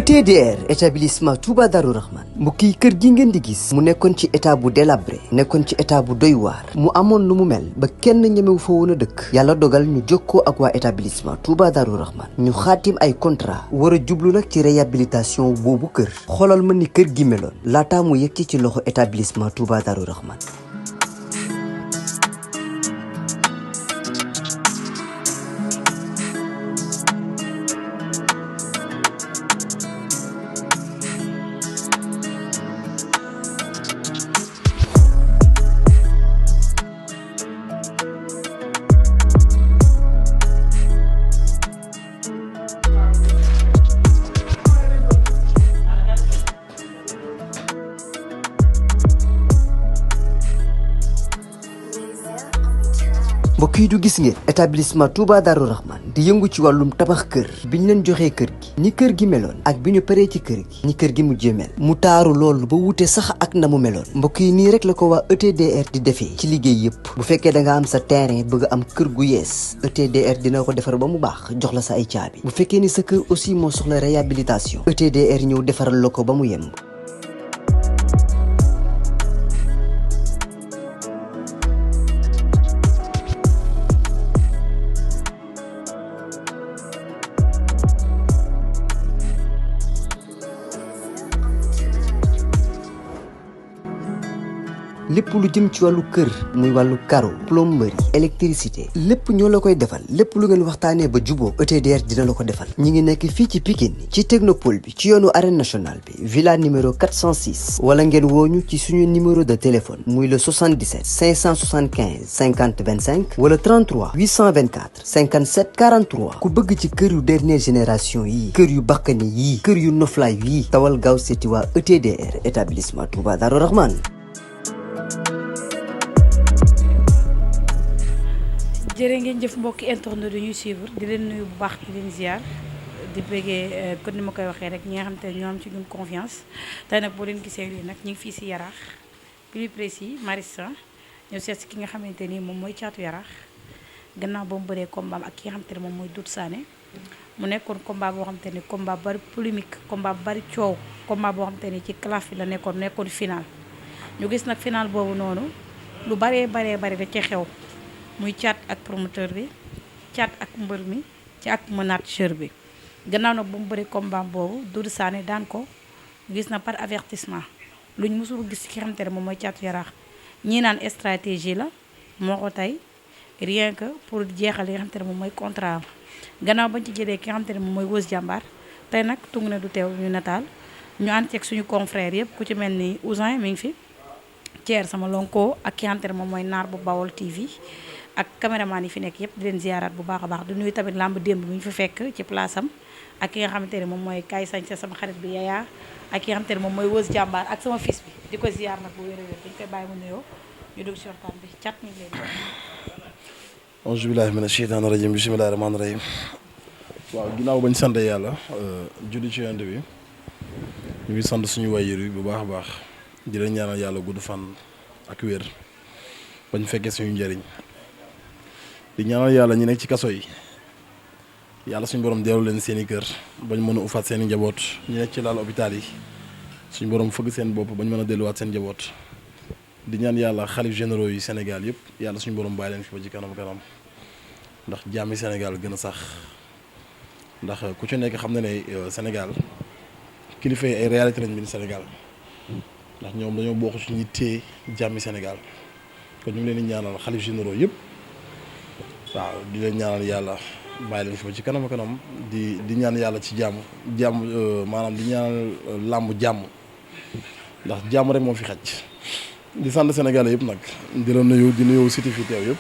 ETDR établissement Touba Darou Rahman mbokk yi kër gi ngeen di gis mu nekkoon ci état bu délabré nekkoon ci état bu doy waar mu amoon lu mu mel ba kenn ñemewu fa woon a dëkk yàlla dogal ñu jokkoo ak waa établissement Touba Darou Rahman ñu xaatim ay contrat war a jublu nag ci réhabilitation boobu kër xoolal ma ni kër gi meloon laataa mu yegg ci loxo établissement Touba Darou Rahman. mbokk yi du gis ngeen établissement Touba Darou Rahman di yëngu ci wàllum tabax kër bi ñu leen joxee kër gi ni kër gi meloon ak bi ñu paree ci kër gi ni kër gi mujjee mel mu taaru loolu ba wute sax ak na mu meloon mbokk yi nii rek la ko waa ETDR di defee ci liggéey yëpp bu fekkee da nga am sa terrain bëgg am kër gu yees ETDR dina ko defar ba mu baax jox la sa ay caabi bu fekkee ni sa kër aussi moo soxla réhabilitation ETDR ñëw defaral la ko ba mu yemb. lépp lu jëm ci wàllu kër muy wàllu carreau plomberie électricité lépp ñoo la koy defal lépp lu ngeen waxtaanee ba juboo ETDR dina la ko defal ñi ngi nekk fii ci Pikine ci technopole bi ci yoonu arène nationale bi villa numéro 406 wala ngeen wooñu ci suñu numéro de téléphone muy le 77 575 50 25 wala 33 824 57 43 ku bëgg ci kër yu dernière génération yii kër yu bakkane yii kër yu noflaay yii tawal gaaw seeti waa ETDR établissement Touba Darou Rahman. jërë ngeen jëf mbokki internet du ñuy suivre di leen nuyu bu baax di leen ziar di bëggee kon ni ma koy waxee rek ñi nga xam te ne ñoo am ci ñun confiance tey nag boo leen gisee lii nag ñu ngi fii si Yaraax plus précis Marissa ñëw seet si ki nga xamante ni moom mooy Caatu Yaraax gannaaw ba mu bëree combat ak ki nga xamante ne moom mooy Doudou Sané mu nekkoon combat boo xamante ni combat bari polémique combat bari coow combat boo xamante ni ci classe bi la nekkoon final ñu gis nag final boobu noonu lu bari da ci xew. muy caat ak promoteur bi caat ak mbër mi ci ak manager bi gannaaw nag bu mu bëri combat boobu Doudou Sané daan ko gis na par avertissement luñ mësul gis ki xamante ne moom mooy Caatu Yaraax ñii naan stratégie la moo ko tey rien que pour jeexal li nga xamante ne moom mooy contrat gannaaw bañ ci jëlee ki nga xamante ne moom mooy Wës Jàmbaar tey nag tungu ne du teew ñu nataal ñu ànd ceeg suñu confrère yëpp ku ci mel ni Ousin mi ngi fi Thier sama lonko ak ki nga xamante ne moom mooy Naar bu Bawol TV ak caméraman yi fi nekk yëpp di leen ziaraat bu baax a baax di nuyu tamit lamb démb bi ñu fa fekk ci place am ak ki nga xamante ne moom mooy Kaay Sañse sama xarit bi Yaya ak ki nga xamante ne moom mooy Wës Jàmbaar ak sama fils bi di ko ziar nag bu wér a wér dañu koy bàyyi mu nuyoo ñu dugg ci waxtaan bi cat ñu ngi leen auzu billaahi mina sheytaani rajiim bismillaahi rahmaani rahiim waaw ginnaaw bañ sant yàlla julli ci yonent bi ñu ngi sant suñu waajur yi bu baax a baax di leen ñaanal yàlla gudd fan ak wér bañ fekkee suñu njëriñ di ñaanal yàlla ñi nekk ci kaso yi yàlla suñu borom dellu leen seen i kër bañ mën a ufaat seen i njaboot ñi nekk ci laal hôpital yi suñu borom fëgg seen bopp bañ mën a delluwaat seen njaboot di ñaan yàlla xalif généraux yi Sénégal yëpp yàlla suñu borom bàyyi leen fi ba ci kanam ndax jàmmi Sénégal gën a sax ndax ku ci nekk xam na ne Sénégal kilifa yi ay réalité lañ biir Sénégal ndax ñoom dañoo bokk ci ñi téye jàmmi Sénégal kon ñu ngi leen di ñaanal xalif généraux yëpp. waaw di leen ñaanal yàlla bàyyi leen fi ba ci kanam di ñaan yàlla ci jàmm maanaam di ñaanal làmb jàmm ndax jàmm rek moo fi xaj di sant Sénégalais yëpp nag di la nuyu di nuyu siti fi teew yëpp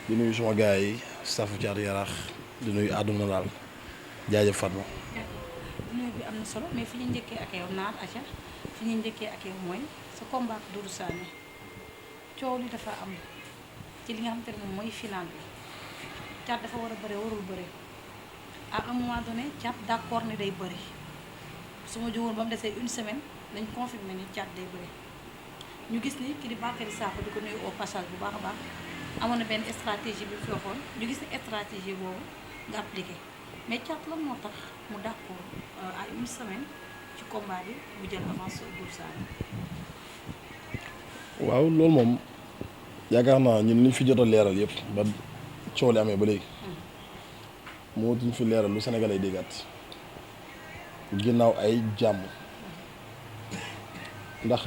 di nuyu suma gars yi staffu Caatu Yaraax di nuyu àdduna daal jaajëf Fatma. nuyu bi am na solo mais fi ñu njëkkee ak yow Naar Acha fi ñu njëkkee ak yow mooy sa combat ak Doudou Sané coow li dafa am ci li nga xamante ne moom mooy final bi. Caat dafa war a bëre warul bëre à un moment donné Caat d'accord ne day bëre su ma jógoon ba mu desee une semaine lañ confirmé ni Caat day bëre ñu gis ni ki di Bakary Sakho di ko nuyu au passage bu baax a baax amoon na benn stratégie bi fi waxoon ñu gis ni stratégie boobu nga appliqué mais Thiat lan moo tax mu d'accord à une semaine ci combat bi mu jël avance Bour Saloum. waaw loolu moom yaakaar naa ñun liñ fi jot a leeral yëpp ba coow li amee ba léegi moo tuñ fi leeral lu Sénégalais déggaat ginnaaw ay jàmm ndax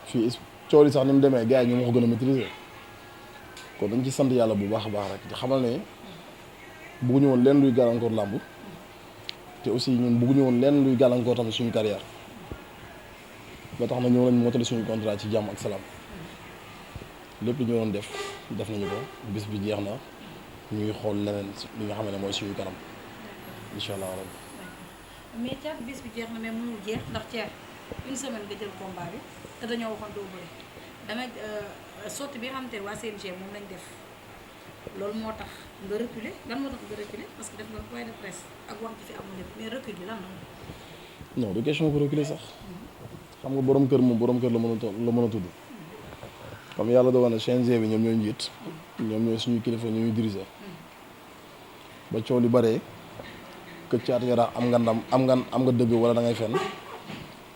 fii coow li sax ni mu demee gars yi ñu ma ko gën a maîtriser kon dañ ci sant yàlla bu baax a baax rek di xamal ne bëgguñu woon leen luy gàllankoor làmb te aussi ñun bëgguñu woon leen luy gàllankoor tamit suñu carrière ba tax na ñëw nañ mottali suñu contrat ci jàmm ak salaam lépp lu ñu doon def nañu ko bis bi jeex na ñuy xool leneen li nga xam ne mooy suñu kanam incha allah rabbi. mais Thiat bis bi jeex na mais mënul jeex ndax Thiat une semaine nga jël combat bi te dañoo waxoon doo bëri danga sotti bi nga xamante ne waa CNG moom lañ def loolu moo tax nga reculer lan moo tax nga reculer parce que def nga point de presse ak wax ji fi amul lépp mais recul bi lan la. non du question ko reculer sax xam nga borom kër moom borom kër la mën a tudd comme yàlla dogal na CNG bi ñoom ñooy njiit ñoom ñooy suñu kilifa ñooy diriger ba coow li bëree que Thiat Yarakh am nga ndam am nga dëgg wala da ngay fenn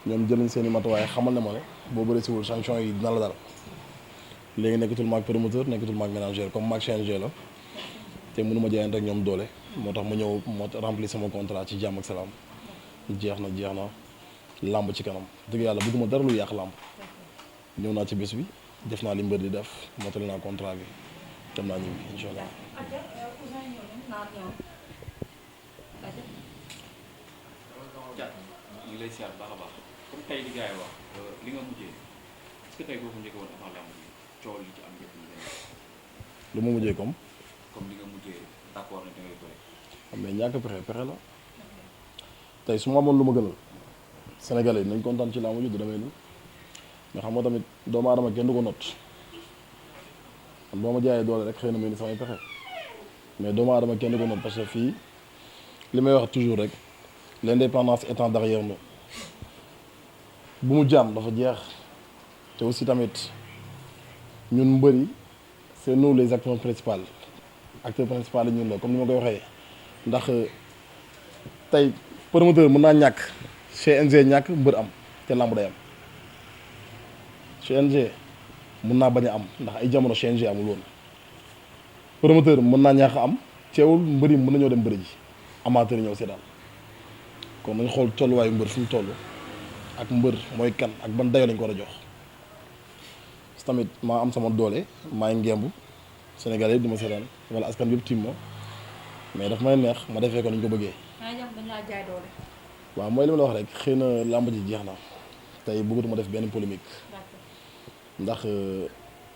ñoom jël nañ seen i matuwaay xamal ne ma ne boo bëri siwul sanction yi dina la dal léegi nekkatul maag promoteur nekkatul maag manager comme maag CNG la te mënu ma jaayante ak ñoom doole moo tax ma ñëw moo remplir sama contrat ci jàmm ak salaam jeex na làmb ci kanam dëgg yàlla bëgguma dara lu yàq làmb ñëw naa ci bés bi def naa li mbër di def mottali naa contrat bi dem naa ñibbi incha allah. ñu ngi lay siyaar baax a baax comme tey li gars yi wax li nga mujjee est-ce que tey boo ko njëkkee woon avant làmb bi coow li ci am yëpp ñu lu ma mujjee comme li nga mujjee d'accord ne da ngay bëri. mais ñàkk pexe la tey su ma amoon lu ma gënal Sénégalais yi nañ kontaan ci làmb ji du demee nii mais xam nga tamit doomu aadama kenn du ko not man boo ma jaayee doole rek xëy na may ni samay pexe mais doomu aadama kenn du ko not parce que fii li may wax toujours rek l'indépendance étant derrière nous bu mu jaam dafa jeex te aussi tamit ñun mbëri c'est nous les acteurs principaux yi ñun la comme ni ma koy waxee ndax tey promoteur mën naa ñàkk CNG ñàkk mbër am te làmb day am CNG mën naa bañ a am ndax ay jamono CNG amul woon promoteur mën naa ñàkk am teewul mbër yi mën nañoo dem bëri ji amateur ñëw seetaan kon nañ xool tolluwaayu mbër fi mu toll ak mbër mooy kan ak ban dayoo lañ ko war a jox tamit maa am sama doole maa ngi ngemb Sénégal yëpp di ma seetaan wala askan bi yëpp tiim ma mais daf may neex ma defee ko ni ñu ko bëggee. waaw mooy li ma la wax rek xëy na làmb ji jeex na tey bëggatuma def benn polémique ndax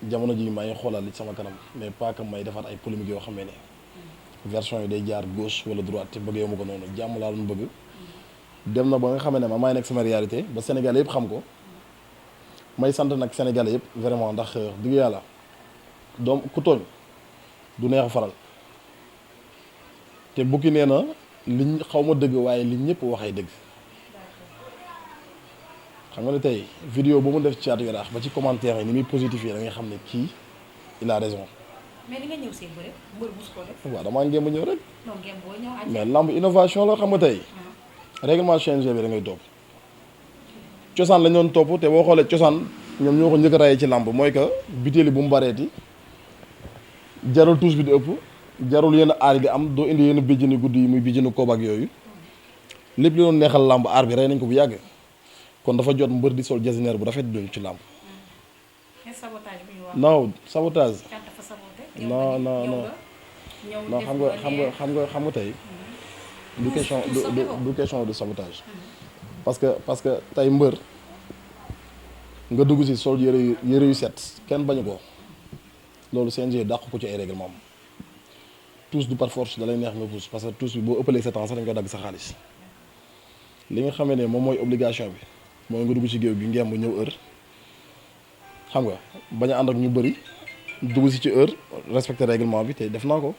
jamono ji maa ngi xoolaat li ci sama kanam mais pas que may defaat ay polémique yoo xam ne version yi day jaar gauche wala droite te bëggee ma ko noonu jàmm laa doon bëgg dem na ba nga xam ne ma maay nekk sama réalité ba Sénégal yëpp xam ko may sant nag Sénégalais yëpp vraiment ndax dëgg yàlla doom ku tooñ du neex a faral te bukki nee na liñ xaw ma dëgg waaye li ñëpp waxee dëgg xam nga ne tey vidéo bu mu def ci Thiat Yarakh ba ci commentaire yi ni muy positif yi da nga xam ne kii il a raison. mais li nga ñëw see bëre mbër bu ko def. waaw damaa ngeen ba ñëw rek. non ngeen boo ñëw mais lamb innovation la xam nga tey. règlement CNG bi da ngay topp. cosaan lañ doon topp te boo xoolee cosaan ñoom ñoo ko njëkk a rayee ci lamb mooy que bitéeli bu mu bareeti jarul tuus bi di ëpp jarul yenn aar yi di am doo indi yenn béjjëni guddi yi muy béjjëni koob ak yooyu lépp li doon neexal lamb aar bi rey nañ ko bu yàgg kon dafa jot mbër di sol jasineer bu rafet doon ci lamb. sabotage bi ñu wax. non sabotage. dafa saboté. non xam nga tey. du question de sabotage. parce que tey mbër nga dugg si sol yëre yu set kenn bañu ko loolu CNG dàq ko ci ay règlement tous du par force da lay neex nga tous parce que tous bi boo ëppalee sa temps sax dañ ko dagg sa xaalis li nga xamee ne moom mooy obligation bi mooy nga dugg ci géew gi ngemb ñëw heure xam nga bañ a ànd ak ñu bëri dugg si ci heure respecter règlement bi te def naa ko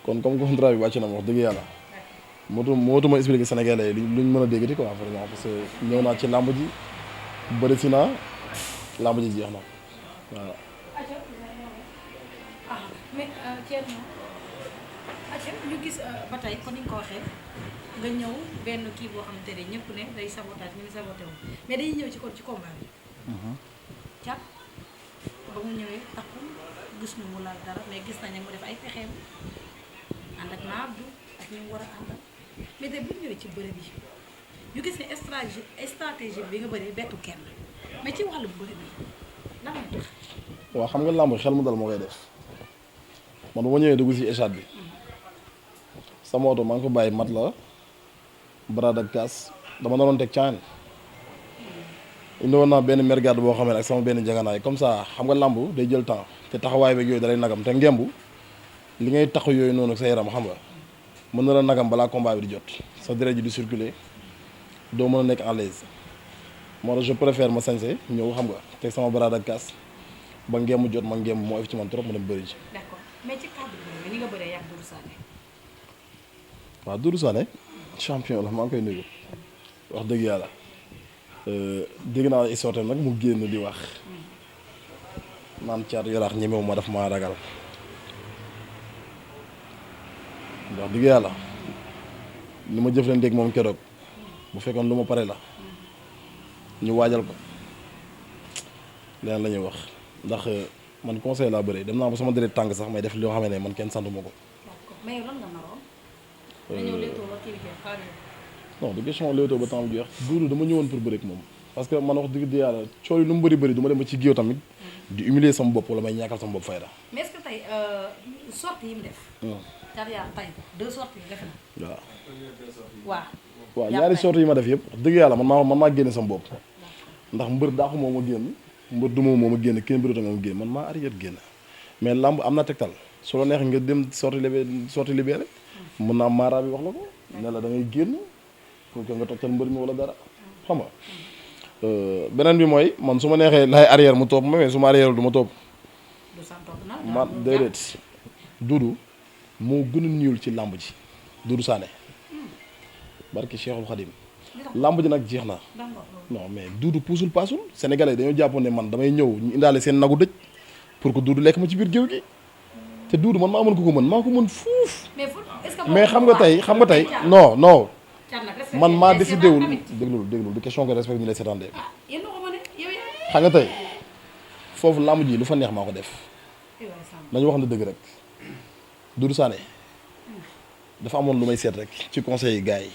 kon comme contrat bi wàcc na ma wax dëgg yàlla mootuma expliquer Sénégalais yi luñ mën a déggati quoi vraiment parce que ñëw naa ci làmb ji bëri si naa làmb ji jeex na mais Thierno ñu gis ba tey kon ni nga ko waxee nga ñëw benn kii boo xamante ne ñëpp ne day sabotage ni mu saboté wu mais dañuy ñëw ci combat bi. Thiat ba mu ñëwee takku gis ñu mu laal dara mais gis nañ ne mu def ay pexeem ànd ak Abdou ak ñu war a àndal mais tey bu ñu ñëwee ci bëre bi ñu gis ne stratégie bi nga bëree bettu kenn mais ci wàllu bëre bi lan moo tax. waaw xam nga làmb xel mu dal moo koy def man bu ma ñëwee dugg si échade bi sama oto maa ngi ko bàyyi mat la baraad ak kaas dama naroon teg caan indi woon naa benn mergade boo xam ne ak sama benn jaganaay comme ça xam nga làmb day jël temps te taxawaay beeg yooyu dalay nagam te ngemb li ngay taxu yooyu noonu sa yaram xam nga mën na la nagam balaa combat bi di jot sa deret ji di circuler doo mën a nekk en l'aise moo tax je préfère ma sañse ñëw xam nga teg sama baraad ak kaas ba ngemb jot ma ngemb moo ëpp ci man trop ma dem bëri ji. D'accord mais ci cadre bi ni nga bëree yàgg Doudou Sané. waaw Doudou Sané champion la maa ngi koy nuyu wax dëgg yàlla dégg naa histoire tam nag mu génn di wax naan Thiat Yarakh ñemewu ma daf maa ragal wax dëgg yàlla li ma jëflanteeg moom keroog bu fekkoon lu ma pare la ñu waajal ko leneen la ñuy wax ndax man conseil laa bëri dem naa ba sama deret tàng sax may def loo xam ne man kenn santu ma ko. mais yow lan nga naroon. nga ñëw léetoo ba kii bi jeex xaaral. non du question léetoo ba temps bi jeex Doudou dama ñëwoon pour bëri ak moom parce que man wax dëgg yàlla coow yi lu mu bëri du ma dem ba ci géew tamit di humilier sama bopp wala may ñàkkal sama bopp fayda. mais est-ce que tey sorties yi mu def. Thiat Yarakh tey 2 sorties yi def na. waaw. waaw ñaari sorties yi ma def yëpp wax dëgg yàlla man maa génne sama bopp ndax mbër daaxu moo ma génn mbër du moo ma génn kenn bëri moo ma génn man maa arrière génn mais lamb am na tegtal su la neex nga dem sortie libéré mën naa maara bi wax la ko ne la da ngay génn pour que nga tojtal mbër mi wala dara xam nga beneen bi mooy man su ma neexee laay arrière mu topp ma mais su ma arrière du ma topp man déedéet Doudou moo gën a ñuul ci lamb ji Doudou Sané barki Cheikhul Khadim lamb ji nag jeex na non mais Doudou puusul paasul sénégalais dañoo jàppoon ne man damay ñëw ñu indaale seen nagu dëj pour que Doudou lekk ma ci biir géew gi te Doudou man maa mën ko mën maa ko mën fuuf mais xam nga tey non man maa décidé wul déglu du question que respect ñu lay seetaande xam nga tey foofu lamb ji lu fa neex maa ko def nañu wax na dëgg rek Doudou Sané dafa amoon lu may seet rek ci conseil yi gars yi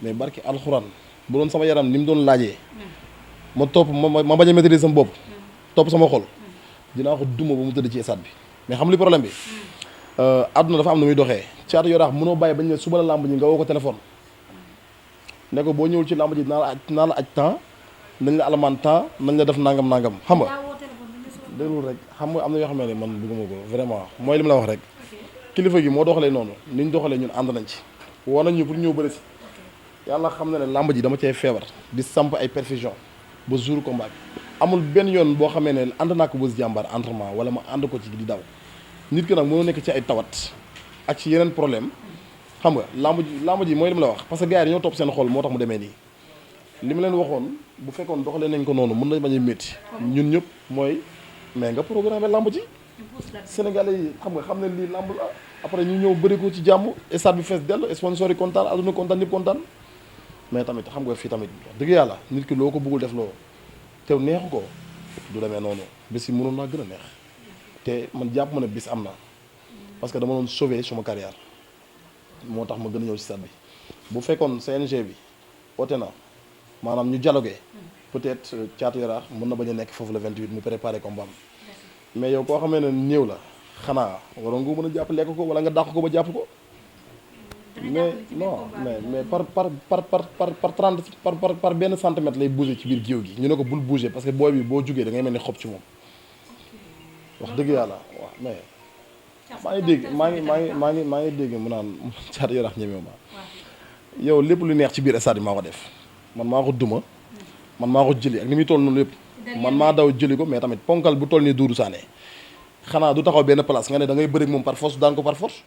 mais barki alxuraan bu doon sama yaram ni mu doon laajee ma topp ma bañ a maîtriser sama bopp topp sama xol dinaa ko duma ba mu tëdd ci stade bi mais xam li problème bi àdduna dafa am na muy doxee Thiat Yarakh mënoo bàyyi bañ ne suba la làmb ji nga woo ko téléphone ne ko boo ñëwul ci làmb ji dinaa la aj temps nañ la alamaan temps nañ la def nangam xam nga déglu rek xam nga am na yoo xam ne man bëgguma ko vraiment mooy li mu la wax rek kilifa gi moo doxalee noonu ni ñu doxalee ñun ànd nañ ci woo nañ ñu pour ñëw bëri si yàlla xam na ne làmb ji dama cay feebar di samp ay perfusion ba jour combat bi amul benn yoon boo xamee ne ànd naa ko bës jàmbaar entraînement wala ma ànd ko ci di daw nit ki nag mënoo nekk ci ay tawat ak ci yeneen problème xam nga làmb ji mooy li ma la wax parce que gars yi dañoo topp seen xol moo tax mu demee nii li ma leen waxoon bu fekkoon doxalee nañ ko noonu mën na bañ a métti ñun ñëpp mooy mais nga programme làmb ji Sénégalais yi xam ne lii làmb la après ñu ñëw bëri ko ci jàmm stade bi fees dell sponsor yi kontaan aduna kontaan ñëpp kontaan mais tamit xam nga fii tamit wax dëgg yàlla nit ki loo ko bëggul def loo tew neexu ko du demee noonu bis yi mënoon naa gën a neex te man jàpp ma ne bis am na parce que dama doon sauver suma carrière moo tax ma gën a ñëw ci stade bi bu fekkoon CNG bi oote na maanaam ñu dialogué peut-être Thiat Yarakh mën na bañ a nekk foofu le 28 mu préparé combat am mais yow koo xamee ne néew la xanaa waroon nga mën a jàpp lekk ko wala nga dàq ko ba jàpp ko mais non mais par 30 par benn centimètre lay bouger ci biir géew gi ñu ne ko bul bouger parce que booy bi boo jugee da ngay mel ni xob ci moom wax dëgg yàlla waaw mais maa ngi dégg mu naan Thiat Yarakh ñemewu ma yow lépp lu neex ci biir stade bi maa ko def man maa ko duma man maa ko jëli ak ni muy toll noonu lépp man maa daw jëli ko mais tamit ponkal bu toll nii Doudou Sané xanaa du taxaw benn place nga ne da ngay bëri ak moom par force daan ko par force